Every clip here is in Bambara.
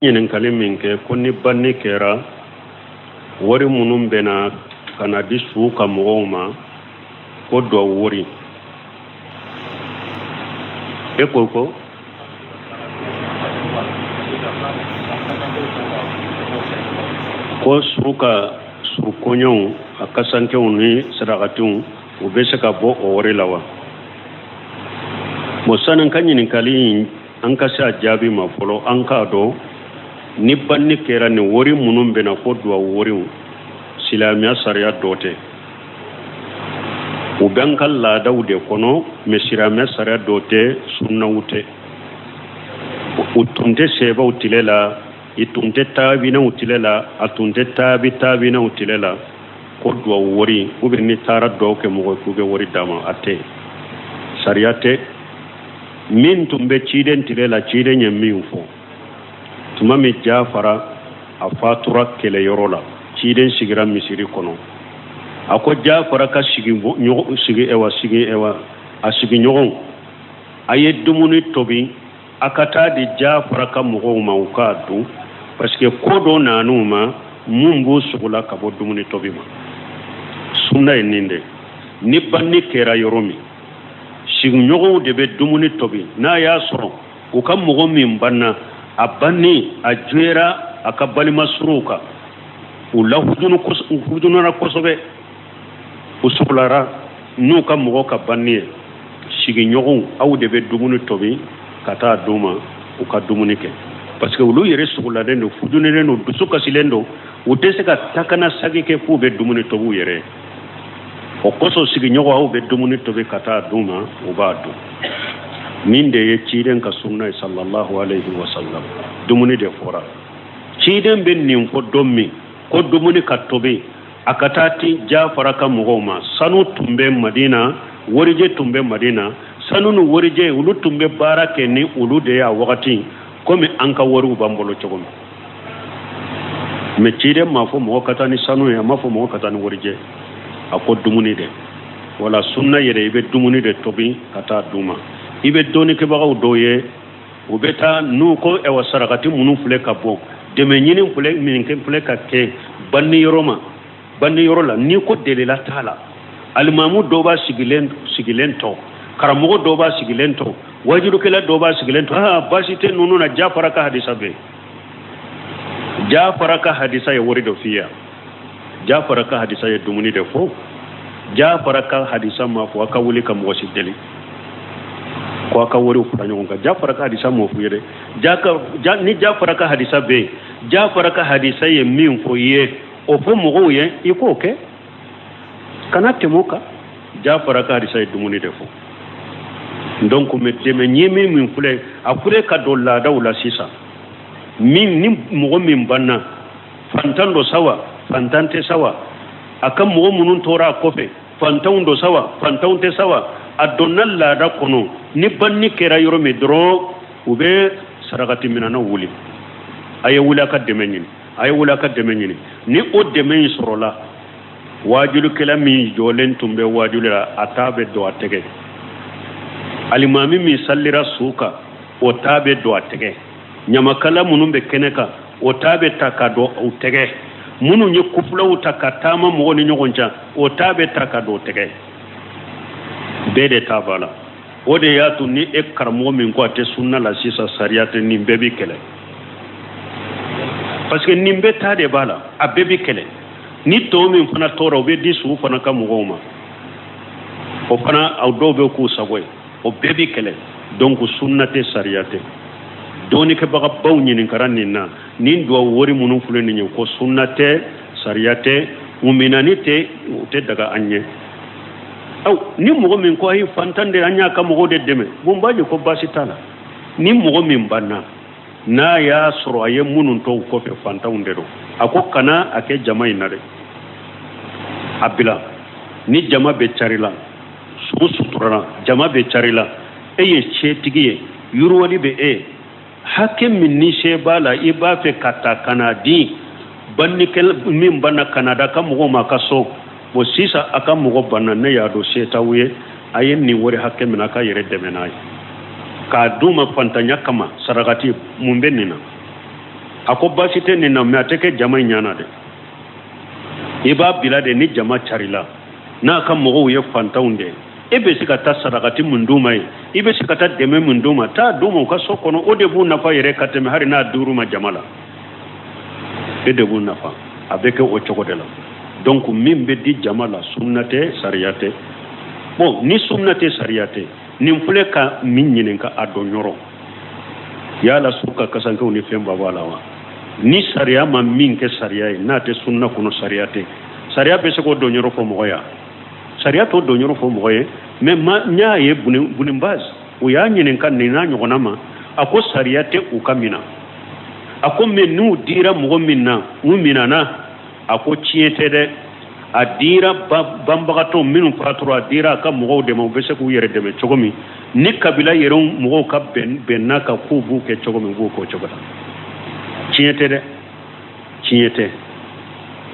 Ɲininkali min kɛ ko ni banni kɛra, wari minnu bɛna ka na di su ka mɔgɔw ma ko duwawu wari, e ko su ka su koɲɛw, a kasankew ni sarakatiw, u bɛ se ka bɔ o wari la wa? Bon, sani ka ɲininkali in, an ka se a jaabi ma fɔlɔ, an k'a dɔn ni banni kɛra, nin wari minnu bɛna ko duwawu wariw, silamɛya sariya dɔ tɛ. U bɛ an ka laadaw de kɔnɔ, mais silamɛya sariya dɔ tɛ, sunnaw tɛ. U tun tɛ sahabaw tile la, i tun tɛ taabinaw tile la, a tun tɛ taabi taabinaw tile la ko duwawu wari, ou bien n'i taara duwawu kɛ mɔgɔ k'u bɛ wari d'a ma. A tɛ, sariya tɛ. Min tun bɛ ciden tile la, ciden ye min fɔ tuma min Jafara a fatura kɛlɛyɔrɔ la, ciden sigira misiri kɔnɔ, a ko Jafara ka sigi sigi ɛwa sigi ɛwa a sigiɲɔgɔnw, a ye dumuni tobi, a ka taa di Jafara ka mɔgɔw ma, u k'a dun, parce que ko dɔ nan'u ma mun b'u sugula ka bɔ dumuni tobi ma. Sunna ye nin de: ni banni kɛra yɔrɔ min, sigiɲɔgɔnw de bɛ dumuni tobi. N'a y'a sɔrɔ u ka mɔgɔ min banna, a banni a juyera a ka balima suruw kan, u lahujununa kosɛbɛ, u sugulara n'u ka mɔgɔ ka banni ye, sigiɲɔgɔnw, aw de bɛ dumuni tobi ka taa d'u ma, u ka dumuni kɛ, parce que olu yɛrɛ sugulalen don, fujunilen don, dusu kasilen don, u tɛ se ka takana sagi kɛ f'u bɛ dumuni tobi u yɛrɛ ye. O kosɔn, sigiɲɔgɔn, aw bɛ dumuni tobi ka taa d'u ma, u b'a dun. Nin de ye ciden ka sunna ye, sallallahu alayhi wa sallam. Dumuni de fɔra. Ciden bɛ nin fɔ don min ko dumuni ka tobi, a ka taa ti Jafara ka mɔgɔw ma, sanu tun bɛ Madina, warijɛ tun bɛ Madina. Sanu ni warijɛ, olu tun bɛ baara kɛ ni olu de ye a wagati, komi an ka wariw b'an bolo cogo min. Mais ciden m'a fɔ mɔgɔ ka taa ni sanu ye, a m'a fɔ mɔgɔ ka taa ni warijɛ, a ko dumuni de. Wala sunna yɛrɛ, i bɛ dumuni de tobi ka taa d'u ma. I bɛ dɔnnikɛbagaw dɔw ye, u bɛ taa n'u ko ɛwa sarakati minnu filɛ ka bɔ, dɛmɛ ɲini filɛ min filɛ ka kɛ banni yɔrɔ ma, banni yɔrɔ la, n'i ko delila t'a la, alimamu dɔw b'a sigilen to, karamɔgɔ dɔw b'a sigilen to, wajulukɛla dɔw b'a sigilen to, aa, baasi tɛ ninnu na. Jafara ka hadisa bɛ yen. Jafara ka hadisa ye wari dɔ f'i ye? Jafara ka hadisa ye dumuni de fɔ. Jafara ka hadisa ma fɔ a ka wuli ka mɔgɔ si deli ko a ka wariw fara ɲɔgɔn kan. Jafara ka hadisa m'o f'u ye dɛ. Ni Jafara ka hadisa bɛ yen, Jafara ka hadisa ye min fɔ i ye, o fɔ mɔgɔw ye, i k'o kɛ, kana tɛmɛ o kan. Jafara ka hadisa ye dumuni de fɔ. Donc mais dɛmɛ ɲini min filɛ, a filɛ ka don laadaw la sisan, min ni mɔgɔ min banna, fantan dɔ sawa, fantan tɛ sawa, a ka mɔgɔ minnu tora a kɔfɛ, fantanw dɔ sawa, fantanw tɛ sawa, a donna laada kɔnɔ, ni banni kɛra yɔrɔ min dɔrɔn, u bɛ sarakati minɛnnaw wuli: a ye wuli a ka dɛmɛ ɲini, a ye wuli a ka dɛmɛ ɲini. Ni o dɛmɛ in sɔrɔla, wajulikɛla min jɔlen tun bɛ wajuli la, a ta bɛ don a tɛgɛ. Alimami min salira su kan, o ta bɛ don a tɛgɛ. Ɲamakala minnu bɛ kɛnɛ kan, o ta bɛ ta ka don u tɛgɛ. Minnu ye kufulaw ta ka taama mɔgɔw ni ɲɔgɔn cɛ, o ta bɛ ta ka don u tɛgɛ. Bɛɛ de ta b'a la. O de y'a to ni e karamɔgɔ min ko a tɛ sunna la sisan, sariya tɛ, nin bɛɛ bɛ kɛlɛ, parce que nin bɛɛ ta de b'a la, a bɛɛ bɛ kɛlɛ. Ni tɔ min fana tora, o bɛ di su fana ka mɔgɔw ma, o fana aw dɔw bɛ k'u sago ye, o bɛɛ bɛ kɛlɛ. Donc sunna tɛ, sariya tɛ. Dɔnnikɛbagabaw ɲininkara nin na, nin duwawu wari minnu filɛ nin ye, ko sunna tɛ, sariya tɛ, u minani tɛ, u tɛ daga an ɲɛ. Aw ni mɔgɔ min ko ayi, fantan de, an y'a ka mɔgɔw de dɛmɛ, bon, b'a ko baasi t'a la. Ni mɔgɔ min banna, n'a y'a sɔrɔ a ye minnu to kɔfɛ, fantanw de don, a ko kana a kɛ jama in na dɛ, a bila ni jama bɛ cari la, su suturara, jama bɛ cari la, e ye setigi ye, yiriwali bɛ e hakɛ min ni se b'a la, i b'a fɛ ka ta ka na di bannikɛla min banna ka na da ka mɔgɔw ma a ka so. Bon, sisan a ka mɔgɔ banna, ne y'a dɔn se t'aw ye, a ye nin wari hakɛ min, a ka yɛrɛ dɛmɛ n'a ye k'a d'u ma fantanya kama, sarakati mun bɛ nin na? A ko baasi tɛ nin na, mais a tɛ kɛ jama in ɲana dɛ. I b'a bila de ni jama carila, n'a ka mɔgɔw ye fantanw de, e bɛ se ka taa sarakati mun d'u ma ye, i bɛ se ka taa dɛmɛ mun d'u ma, taa d'u ma u ka so kɔnɔ. O de b'u nafa yɛrɛ ka tɛmɛ hali n'a dir'u ma jama la. E de b'u nafa. A bɛ kɛ o cogo de la. Donc min bɛ di jama la, sunna tɛ, sariya tɛ. Bon, ni sunna tɛ, sariya tɛ, nin filɛ ka min ɲininka a dɔn yɔrɔ yala su ka kasankew ni fɛn ba b'a la wa? Ni sariya ma min kɛ sariya ye, n'a tɛ sunna kɔnɔ, sariya tɛ. Sariya bɛ se k'o dɔn yɔrɔ fɔ mɔgɔ ya? Sariya t'o dɔn yɔrɔ fɔ mɔgɔ ye. Mais ma n y'a ye Bun Baz, o y'a ɲininka nin n'a ɲɔgɔnna ma. A ko sariya tɛ u ka mina. A ko mais n'u dira mɔgɔ min na, u minana. A ko tiɲɛ tɛ dɛ. A dira banbagatɔ minnu fatura, a dira a ka mɔgɔw de ma, u bɛ se k'u yɛrɛ dɛmɛ cogo min. Ni kabila yɛrɛ mɔgɔw ka bɛnna ka k'u b'u kɛ cogo min, u b'o k'o cogo la. Tiɲɛ tɛ dɛ, tiɲɛ tɛ.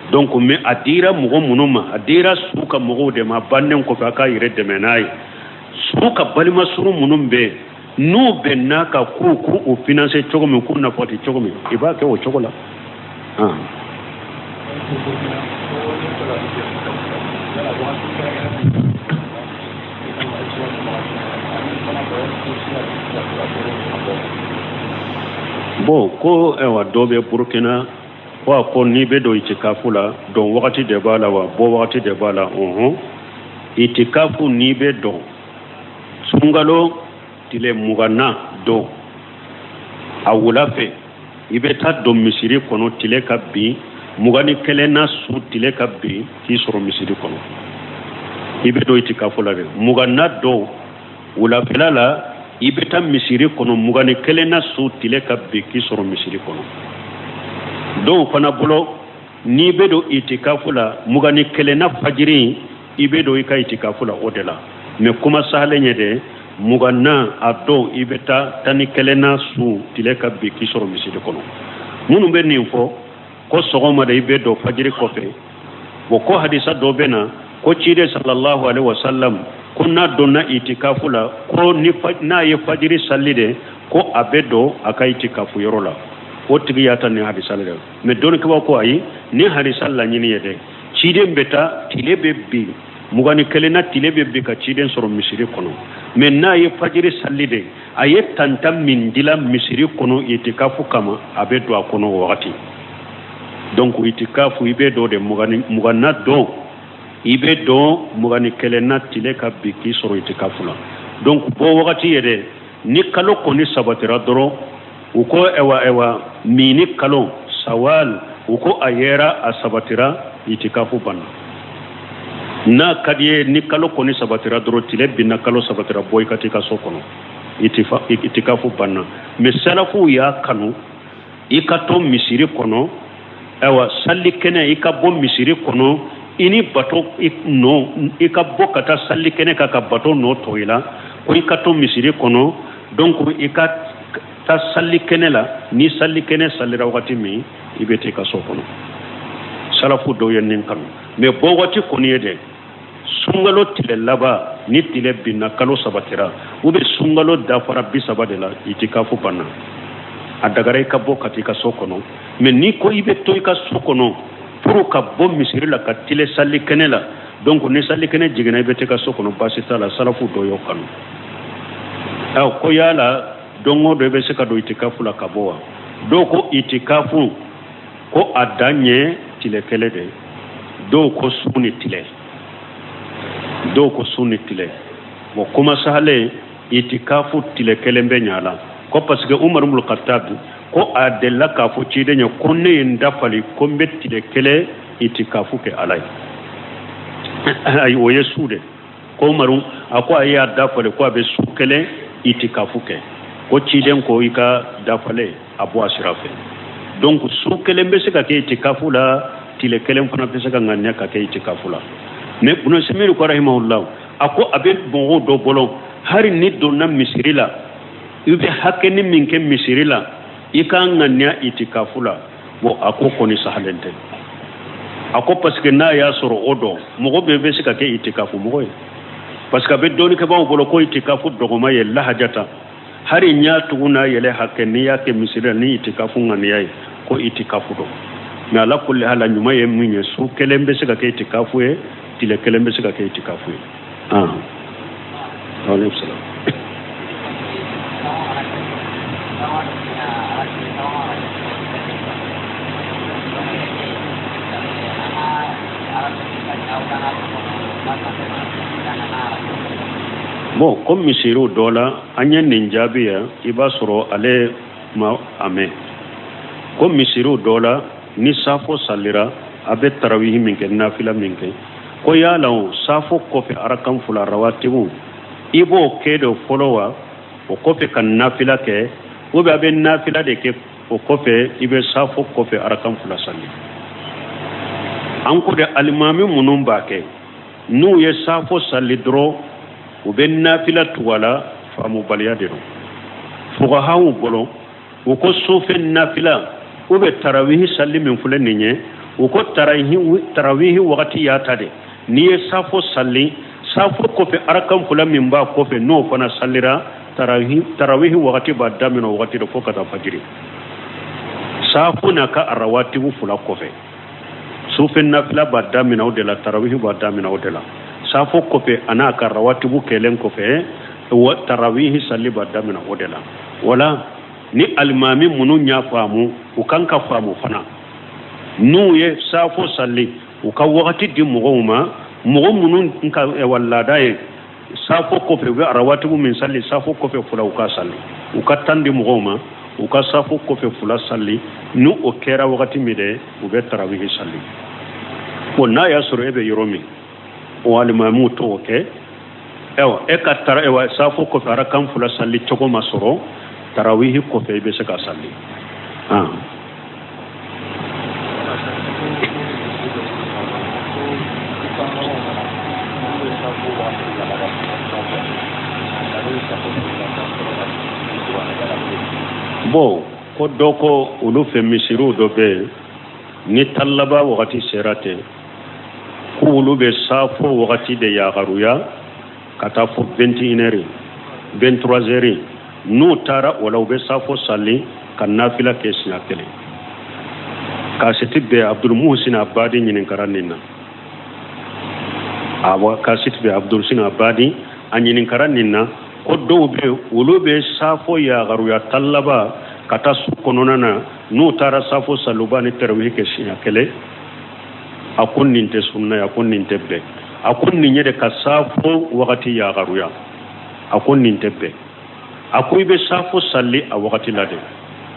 Donc mais a dira mɔgɔ minnu ma, a dira su ka mɔgɔw de ma, bannen kɔfɛ a k'a yɛrɛ dɛmɛ n'a ye. Su ka balima surun minnu bɛ yen, n'u bɛnna ka k'u u financer cogo min, k'u nafati cogo min, i b'a kɛ o cogo la. Bon, ko ayiwa, dɔ bɛ Burukina ko a ko n'i bɛ don itikafu la, don wagati de b'a la wa, bɔ wagati de b'a la? Ɔhɔn, itikafu n'i bɛ don sunkalo tile 20nan don a wula fɛ, i bɛ taa don misiri kɔnɔ tile ka bin, 21nan su tile ka bin k'i sɔrɔ misiri kɔnɔ, i bɛ don itikafu la dɛ. 20nan don wulafɛla la, i bɛ taa misiri kɔnɔ, 21nan su tile ka bin k'i sɔrɔ misiri kɔnɔ. Dɔw fana bolo, n'i bɛ don itikafu la, 21nan fajiri i bɛ don i ka itikafu la o de la. Mais kuma sahalen ye dɛ, 20nan a don, i bɛ taa 11nan su tile ka bin k'i sɔrɔ misiri kɔnɔ. Minnu bɛ nin fɔ ko sɔgɔma de i bɛ don fajiri kɔfɛ, bon, ko hadisa dɔ bɛ na ko ciden sallallahu alaihi wasallam ko n'a donna itikafu la, ko ni n'a ye fajiri sali de, ko a bɛ don a ka itikafu yɔrɔ la. O tigi y'a ta nin hadisa la dɛ. Mais dɔnnikɛbaaw ko ayi, ni hadisa laɲini ye dɛ, ciden bɛ taa tile bɛ bin, 21nan tile bɛ bin ka ciden sɔrɔ misiri kɔnɔ. Mais n'a ye fajiri sali de, a ye tanta min dila misiri kɔnɔ itikafu kama, a bɛ don a kɔnɔ o wagati. Donc itikafu i bɛ don de 20nan don, i bɛ don 21nan tile ka bin k'i sɔrɔ itikafu la. Donc bɔ wagati ye dɛ, ni kalo kɔni sabatira dɔrɔn, u ko ɛwa ɛwa mini kalo sawal, u ko a yera a sabatira, itikafu banna. N'a ka di ye, ni kalo kɔni sabatira dɔrɔn, tile binna, kalo sabatira, bɔ i ka t'i ka so kɔnɔ, itikafu banna. Mais salafuw y'a kanu i ka to misiri kɔnɔ, ayiwa sali kɛnɛ, i ka bɔ misiri kɔnɔ i ni bato nɔ, i ka bɔ ka taa sali kɛnɛ kan ka bato nɔ to i la, ko i ka to misiri kɔnɔ. Donc i ka taa sali kɛnɛ la, ni sali kɛnɛ salira wagati min, i bɛ taa i ka so kɔnɔ. Salafu dɔw ye nin kanu. Mais bɔ waati kɔni ye dɛ, sunkalo tile laban ni tile binna, kalo sabatira, ou bien sunkalo dafara 30 de la, itikafu banna, a dagara i ka bɔ ka taa i ka so kɔnɔ. Mais n'i ko i bɛ to i ka so kɔnɔ pour ka bɔ misiri la ka tile sali kɛnɛ la, donc ni sali kɛnɛ jiginna, i bɛ taa i ka so kɔnɔ, baasi t'a la. Salafu dɔ y'o kanu. Aw ko yala don o don i bɛ se ka don itikafu la ka bɔ wa? Dɔw ko itikafu ko a dan ye tile kelen de ye, dɔw ko su ni tile, dɔw ko su ni tile. Bon, kuma sahalen, itikafu tile kelen bɛ ɲa la, ko parce que Umar ibn Khattab ko a delila k'a fɔ ciden ye ko ne ye n dafali ko n bɛ tile kelen itikafu kɛ Ala ye. Ayi, o ye su de ko Umaru a ko a y'a dafale ko a bɛ su kelen itikafu kɛ, ko ciden ko i ka dafale a bɔ a sira fɛ. Donc su kelen bɛ se ka kɛ itikafu la, tile kelen fana bɛ se ka ŋaniya ka kɛ itikafu la. Mais Ibn Usaymin ko rahimahullah, a ko a bɛ mɔgɔw dɔ bolo, hali ni donna misiri la, i bɛ hakɛni min kɛ misiri la, i ka ŋaniya itikafu la. Bon, a ko kɔni sahalen tɛ. A ko parce que n'a y'a sɔrɔ o dɔn, mɔgɔ bɛɛ bɛ se ka kɛ itikafu mɔgɔ ye, parce que a bɛ dɔnnikɛbaaw bolo ko itikafu dɔgɔma ye lahajata, hali n y'a tugu n'a yɛlɛ hakɛ, n'i y'a kɛ misiri la ni itikafu ŋaniya ye, Ko itikafu don. Mais ala kulli hala, ɲuman ye min ye, su kelen bɛ se ka kɛ itikafu ye, tile kelen bɛ se ka kɛ itikafu ye. Ah, waaleykum salaam. Bon, ko misiriw dɔ la, an ye nin jaabi yan, i b'a sɔrɔ ale ma a mɛn. Ko misiriw dɔ la, ni safo salira, a bɛ tarawihi min kɛ, nafila min kɛ, ko yala o safo kɔfɛ arakan fila rawatibu, i b'o kɛ de fɔlɔ wa, o kɔfɛ ka nafila kɛ, ou bien a bɛ nafila de kɛ, o kɔfɛ i bɛ safo kɔfɛ arakan fila sali? An ko de, alimami minnu b'a kɛ, n'u ye safo sali dɔrɔn, u bɛ nafila tugu a la, faamubaliya de don. Fugahaw bolo, u ko sufɛ nafila u bɛ tarawihi sali min filɛ nin ye, u ko tarawihi wagati y'a ta de. N'i ye safo sali, safo kɔfɛ arakan fila min b'a kɔfɛ, n'o fana salira, tarawihi wagati b'a daminɛ o wagati de fo ka taa fajiri. Safo n'a ka arawatibu fila kɔfɛ, sufɛ nafila b'a daminɛ o de la, tarawihi b'a daminɛ o de la. Safo kɔfɛ a n'a ka rawatibu kɛlen kɔfɛ, tarawihi sali b'a daminɛ o de la. Wala ni alimami minnu y'a faamu, u kan ka faamu fana, n'u ye safo sali, u ka wagati di mɔgɔw ma, mɔgɔ minnu ka laada ye safo kɔfɛ u bɛ arawatibu min sali, safo kɔfɛ fila u ka sali, u ka tan di mɔgɔw ma, u ka safo kɔfɛ fila sali. Ni o kɛra wagati min dɛ, u bɛ tarawihi sali. Bon, n'a y'a sɔrɔ e bɛ yɔrɔ min, o alimamiw t'o kɛ, ayiwa, e ka tara, ayiwa, safo kɔfɛ arakan fila sali cogo ma sɔrɔ, tarawihi kɔfɛ i bɛ se ka sali. Ah. Bon, ko dɔ ko olu fɛ misiriw dɔ bɛ yen, ni talaba wagati sera ten, ko olu bɛ safo wagati de yagaruya ka taa fo 21 heures, 23 heures. N'u taara o la, u bɛ safo sali ka nafila kɛ siɲɛ kelen. Kasiti bɛ Abdul Muhsin Abadi ɲininkara nin na. Awɔ, kasiti bɛ Abdul Muhsin Abadi a ɲininkara nin na, ko dɔw bɛ olu bɛ safo yagaruya talaba ka taa su kɔnɔna na, n'u taara safo saluba ni tarawihi kɛ siɲɛ kelen. A ko nin tɛ sunna ye, a ko nin tɛ bɛn, a ko nin ye de ka safo wagati yagaruya, a ko nin tɛ bɛn. A ko i bɛ safo sali a wagati la de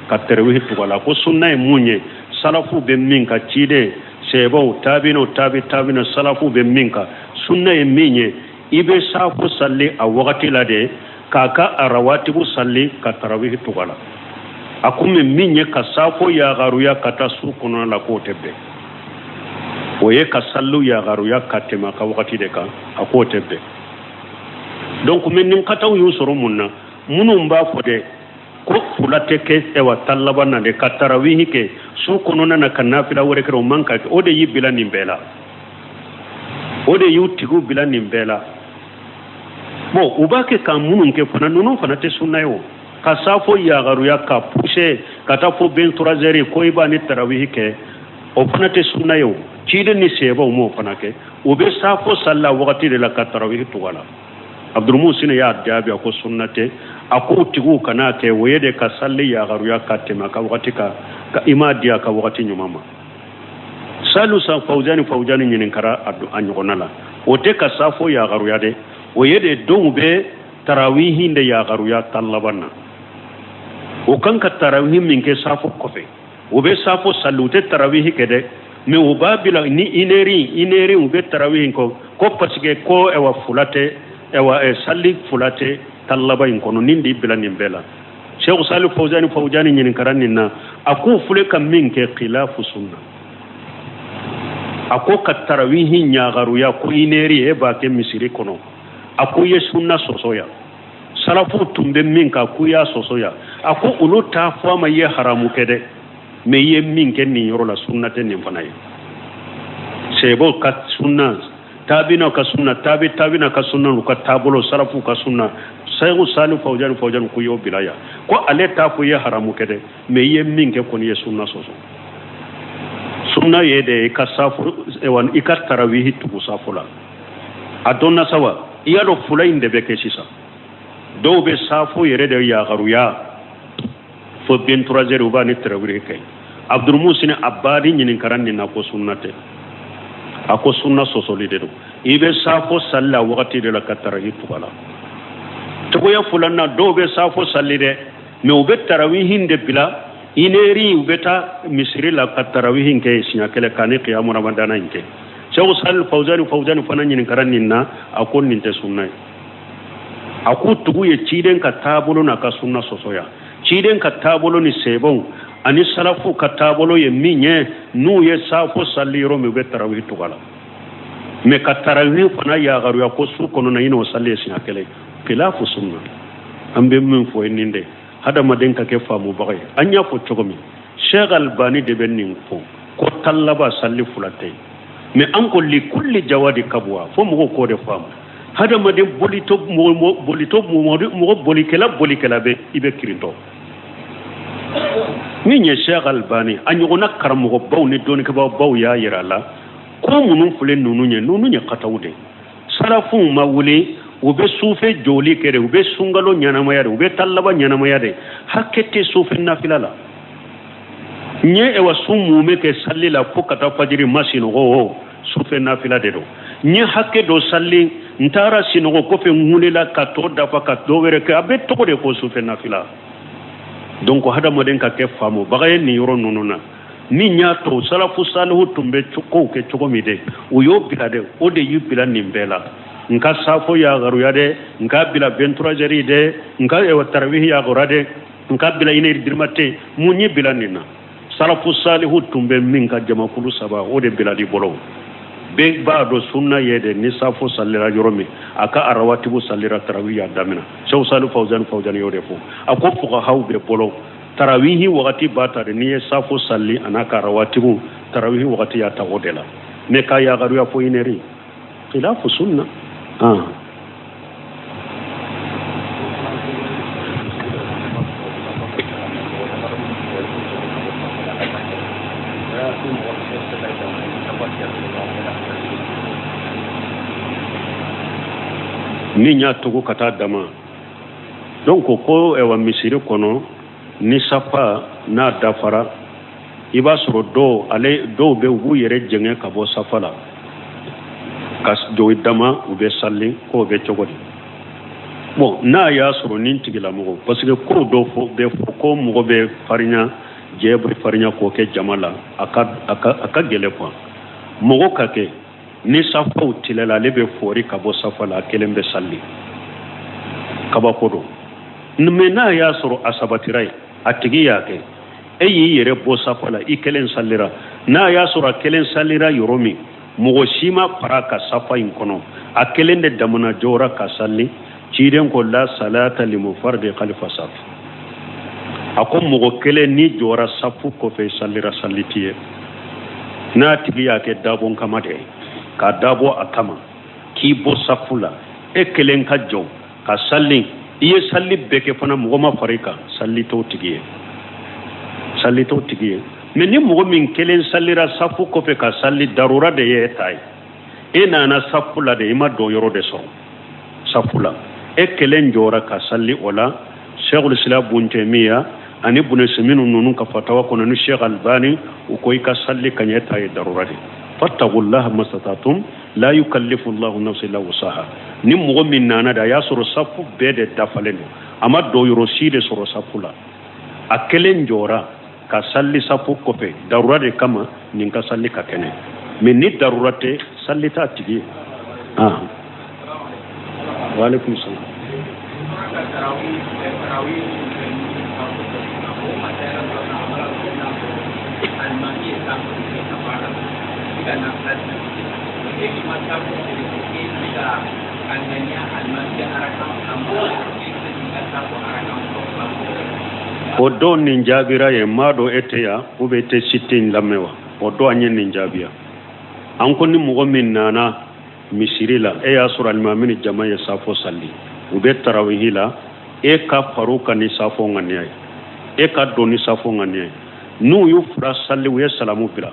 ka tarawihi tugu a la. A ko sunna ye mun ye, salafu bɛ min kan, ciden, sɛbɛw, taabinaw, taabi taabina, salafu bɛ min kan, sunna ye min ye, i bɛ safo sali a wagati la de k'a ka arawatibu sali ka tarawihi tugu a la. A ko mɛ min ye ka safo yagaruya ka taa su kɔnɔna la, k'o tɛ bɛn, o ye ka saliw yagaruya ka tɛmɛ a ka wagati de kan, a k'o tɛ bɛn. Donc mɛ nin kataw y'u sɔrɔ mun na? Minnu b'a fɔ dɛ ko fila tɛ kɛ, ɛwa, ta laban na de ka tarawihi kɛ su kɔnɔna na ka nafila wɛrɛ kɛ, o man ka kɛ. O de y'i bila nin bɛɛ la, o de y'u tigiw bila nin bɛɛ la. Bon, u b'a kɛ ka minnu kɛ fana, ninnu fana tɛ sunna ye. O ka safo yagaruya ka pousser ka taa fo 23 heures ko i b'a ni tarawihi kɛ, o fana tɛ sunna ye. O ciden ni sebaw m'o fana kɛ. U bɛ safo salila wagati de la ka tarawihi tugu a la. Abdulmusini y'a jaabi, a ko sunna tɛ, a ko tigiw kan'a kɛ, o ye de ka sali yagaruya ka tɛmɛ a ka wagati kan, ka i m'a di a ka wagati ɲuman ma. Salu san Fawuzani, Fawuzani ɲininkara a ɲɔgɔnna la. O tɛ ka safo yagaruya dɛ, o ye de dɔw bɛ tarawihi de yagaruya tan laban na. O kan ka tarawihi min kɛ safo kɔfɛ, u bɛ safo sali, u tɛ tarawihi kɛ dɛ, mais u b'a bila ni une heure, une heure, u bɛ tarawihi kɔ, ko parce que ko ɛwa fila tɛ, ɛwa sali fila tɛ tan laban in kɔnɔ. Nin de bila nin bɛɛ la. Cheikh Salih Fawzani, Fawzani ɲininkara nin na, a ko fule ka min kɛ khilafu sunna. A ko ka tarawihi ɲagaruya ko une heure e b'a kɛ misiri kɔnɔ, a ko i ye sunna sɔsɔ yan. Salafu tun bɛ min kan, k'u y'a sɔsɔ yan. A ko olu t'a fɔ a ma i ye haramu kɛ dɛ, mais i ye min kɛ nin yɔrɔ la, sunna tɛ nin fana ye. Sɛbɛw ka sunna, Taabinaw ka sunna, taabi taabina ka sunna, u ka taabolo, salafu ka sunna. Sɛku Sali Fawzani Fawzani ko y'o bila yan, ko ale t'a fɔ i ye haramu kɛ dɛ, mais i ye min kɛ kɔni ye sunna sɔsɔ. Sunna ye de i ka safo, i ka tarawihi tugu safo la. A dɔnna sa wa? I y'a dɔn fula in de bɛ kɛ sisan. Dɔw bɛ safo yɛrɛ de yagaruya fo 23 heures, u b'a ni tarawihi kɛ. Abdulmusini Abadi ɲininkara nin na ko sunna tɛ. A ko sunna sɔsɔli de don. I bɛ safo sali la wagati de la ka tarawihi tugu a la. Cogoya filanan, dɔw bɛ safo sali dɛ, mais u bɛ tarawihi de bila une heure, u bɛ taa misiri la ka tarawihi kɛ siɲɛ kelen k'a ni kiyamu ramadana in kɛ. Sɛku Sali Fawzani Fawzani fana ɲininkara nin na, a ko nin tɛ sunna ye. A ko tugu ye ciden ka taabolo n'a ka sunna sɔsɔ ya. Ciden ka taabolo ni sɛbɛnw ani salafu ka taabolo ye min ye, n'u ye safo sali yɔrɔ min, u bɛ tarawihi tugu a la. Mais ka tarawihi fana yagaruya ko su kɔnɔna i n'o sali ye siɲɛ kelen, khilafu sunna. An bɛ min fɔ ye nin de, hadamaden ka kɛ faamubaga ye. An y'a fɔ cogo min, Sheikh Albani de bɛ nin fɔ ko talaba sali fila tɛ, mais an ko likulli jawadi kabwa, fo mɔgɔw k'o de faamu. Hadamaden bolito, bolito, mɔgɔ bolikɛla, bolikɛla bɛ i bɛ kirintɔ. Min ye Sheikh Albani a ɲɔgɔnna karamɔgɔbaw ni dɔnnikɛbaabaw y'a yira a la ko minnu filɛ ninnu ye, ninnu ye kataw de. Salafuw ma wuli, u bɛ sufɛ jɔli kɛ de, u bɛ sunkalo ɲɛnamaya de, u bɛ talaba ɲɛnamaya de. Hakɛ tɛ sufɛ nafila la. N ye ewa su mumɛ kɛ sali la fo ka taa fajiri ma sinɔgɔ, o sufɛ nafila de don. N ye hakɛ dɔ sali, n taara sinɔgɔ kɔfɛ, n wulila ka tɔ dafa ka dɔ wɛrɛ kɛ, a bɛ tɔgɔ de ko sufɛ nafila. Donc hadamaden ka kɛ faamubaga ye nin yɔrɔ ninnu na. Min y'a to salafu salihu tun bɛ kow kɛ cogo min de, u y'o bila dɛ, o de y'u bila nin bɛɛ la. N ka safo yagaruya dɛ, n ka bila 23 heures dɛ, n ka tarawihi yagaruya dɛ, n ka bila une heure du matin. Mun ye bila nin na? Salafu salihu tun bɛ min ka jamakulu saba, o de bilali bolo. Bɛɛ b'a dɔn sunna ye de, ni safo salira yɔrɔ min, a ka arawatibu salira, tarawihi y'a damina. Sɛku Sali Fawzani Fawzani y'o de fɔ. A ko fuqahaw bɛ bolo tarawihi wagati b'a ta de, n'i ye safo sali a n'a ka arawatibu, tarawihi wagati y'a ta o de la. Mais k'a yagaruya fo une heure, khilafu sunna. Min y'a tugu ka taa dama. Donc ko ɛwa misiri kɔnɔ, ni safa n'a dafara, i b'a sɔrɔ dɔw ale dɔw bɛ u b'u yɛrɛ jɛngɛ ka bɔ safa la ka jɔ dama, u bɛ sali k'o bɛ cogo di? Bon, n'a y'a sɔrɔ nin tigilamɔgɔ, parce que ko dɔ fɔ bɛ fɔ ko mɔgɔ bɛ farinya, jɛ bɛ farinya k'o kɛ jama la, a ka gɛlɛn quoi. Mɔgɔ ka kɛ ni safaw tilala, ale bɛ fɔri ka bɔ safa la, a kelen bɛ sali, kabako don. Mais n'a y'a sɔrɔ a sabatira ye, a tigi y'a kɛ, e y'i yɛrɛ bɔ safa la, i kelen salira. N'a y'a sɔrɔ a kelen salira yɔrɔ min, mɔgɔ si ma fara ka safa in kɔnɔ, a kelen de damana jɔra ka sali. Ciden ko la salata limunfaridi khalifa saf. A ko mɔgɔ kelen ni jɔra safu kɔfɛ salira, sali t'i ye. N'a tigi y'a kɛ dabɔ kama de, k'a dabɔ a kama k'i bɔ safu la, e kelen ka jɔ ka sali, i ye sali bɛɛ kɛ fana, mɔgɔ ma fara i kan, sali t'o tigi ye, sali t'o tigi ye. Mais ni mɔgɔ min kelen salira safu kɔfɛ ka sali, darura de ye e ta ye, e nana safu la de, i ma don yɔrɔ de sɔrɔ safu la, e kelen jɔra ka sali o la. Cheikhul Islam Bun Taymiya ani Bun Usaymin ninnu ka fatawa kɔnɔ ni Sheikh Albani, u ko i ka sali ka ɲɛ ta ye darura de. Fattaqullaha masatatum la yukallifu Allahu nafsan illa wusaha. Ni mɔgɔ min nana de, a y'a sɔrɔ safu bɛɛ de dafalen don, a ma don yɔrɔ si de sɔrɔ safu la, a kelen jɔra ka sali safu kɔfɛ darura de kama, nin ka sali ka kɛnɛ. Mais ni darura tɛ, sali t'a tigi ye. Wa alaikum salam. O don nin jaabira ye, maa dɔ e tɛ yan ou bien e tɛ site in lamɛn wa? O don an ye nin jaabiya. An ko ni mɔgɔ min nana Misiri la, e y'a sɔrɔ alimami ni jama ye safo sali, u bɛ tarawihi la, e ka far'u kan ni safo ŋaniya ye, e ka don ni safo ŋaniya ye. N'u y'u fila sali, u ye salamu bila,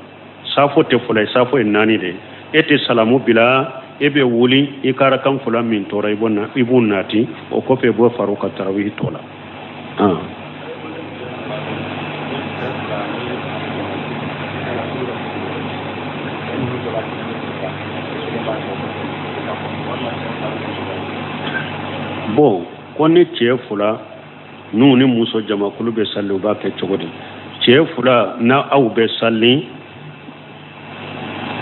safo tɛ fila ye, safo ye naani de ye. E tɛ salamu bila, e bɛ wuli i ka arakan fila min tora, i b'o nati, o kɔfɛ i b'o far'u kan tarawihi tɔ la. Bon, ko ni cɛ fila n'u ni muso jamakulu bɛ sali, u b'a kɛ cogo di? Cɛ fila n'a aw bɛ sali,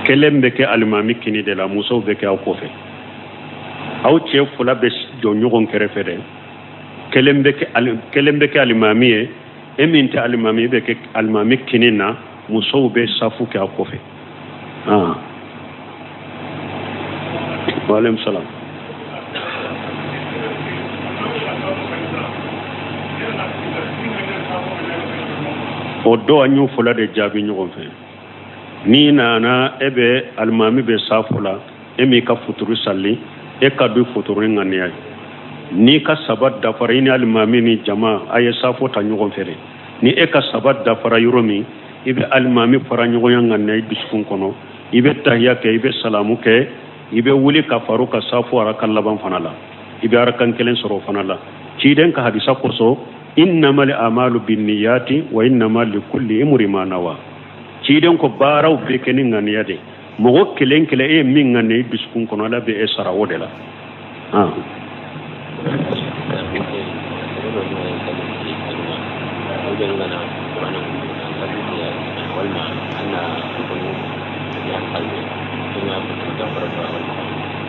kelen bɛ kɛ alimami kini de la, musow bɛ kɛ aw kɔfɛ. Aw cɛ fila bɛ jɔ ɲɔgɔn kɛrɛfɛ dɛ. Kelen bɛ kɛ alimami ye, e min tɛ alimami, e bɛ kɛ alimami kini na, musow bɛ safu kɛ aw kɔfɛ. Waaleykum salaam. O dɔ an y'o fɔla de jaabi ɲɔgɔn fɛ. N'i nana, e bɛ alimami bɛ safo la, e m'i ka futuru sali, e ka don futuru ŋaniya ye. N'i ka saba dafara, i ni alimami ni jama a ye safo ta ɲɔgɔn fɛ dɛ. Ni e ka saba dafara yɔrɔ min, i bɛ alimami fara ɲɔgɔnya ŋaniya i dusukun kɔnɔ, i bɛ tahiya kɛ, i bɛ salamu kɛ, i bɛ wuli ka far'u ka safo arakan laban fana la, i bɛ arakan kelen sɔrɔ o fana la. Ciden ka hadisa kosɔn, innamal amalu binniyati wa innama likulli imri ma nawa. Ciden ko baaraw bɛ kɛ ni ŋaniya de. Mɔgɔ kelen kelen, e ye min ŋaniya i dusukun kɔnɔ, Ala bɛ e sara o de la.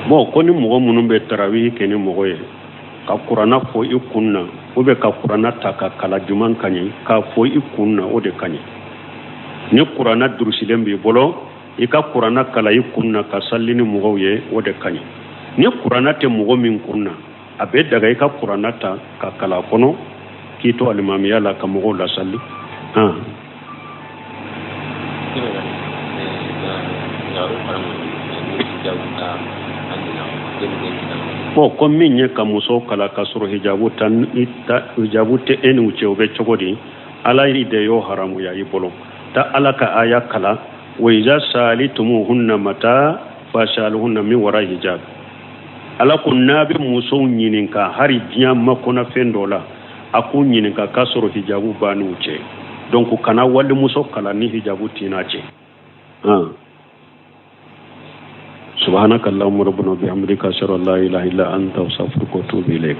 Bon, ko ni mɔgɔ minnu bɛ tarawihi kɛ ni mɔgɔ ye ka kuranna fɔ i kun na, ou bien ka kuranna ta ka kala, juman ka ɲi k'a fɔ i kun na, o de ka ɲi. Ni kuranna durusilen b'i bolo, i ka kuranna kala i kun na ka sali ni mɔgɔw ye, o de ka ɲi. Ni kuranna tɛ mɔgɔ min kun na, a bɛ daga i ka kuranna ta ka kala kɔnɔ k'i to alimamiya la ka mɔgɔw lasali. Bon, ko min ye ka muso kala ka sɔrɔ hijabu ta, hijabu tɛ e n'u cɛ, o bɛ cogo di? Ala y'i de y'o haramuya i bolo. Ta Ala ka aya kala, wa iza salitumuhunna mata fasaluhunna min wara hijab. Ala ko n'a bɛ musow ɲininka hari diɲɛ makɔnɔfɛn dɔ la, a k'u ɲininka k'a sɔrɔ hijabu b'a n'u cɛ. Donc kana walimuso kala ni hijabu t'i n'a cɛ. Subhanaka allahumma rabbana bihamdika, ashhadu an la ilaha illa anta, astaghfiruka wa atubu ilayk.